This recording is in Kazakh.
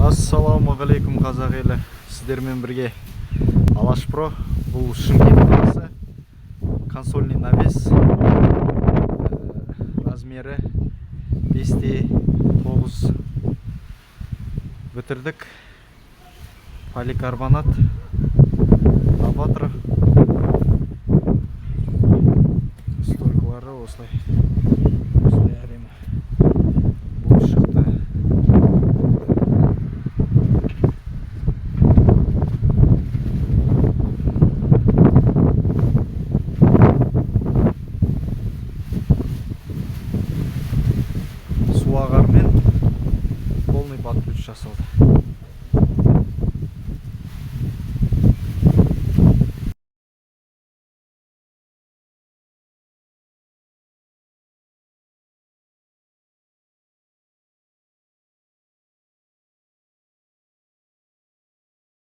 Ассалаумағалейкум, қазақ елі! Сіздермен бірге Алаш Про. Бұл Шымкент қаласы, консольный навес. Размері 5 те 9. Бітірдік. Поликарбонат, новатор стойкалары осылай осылай әдемі болып шықты. Суағармен полный под ключ жасалды.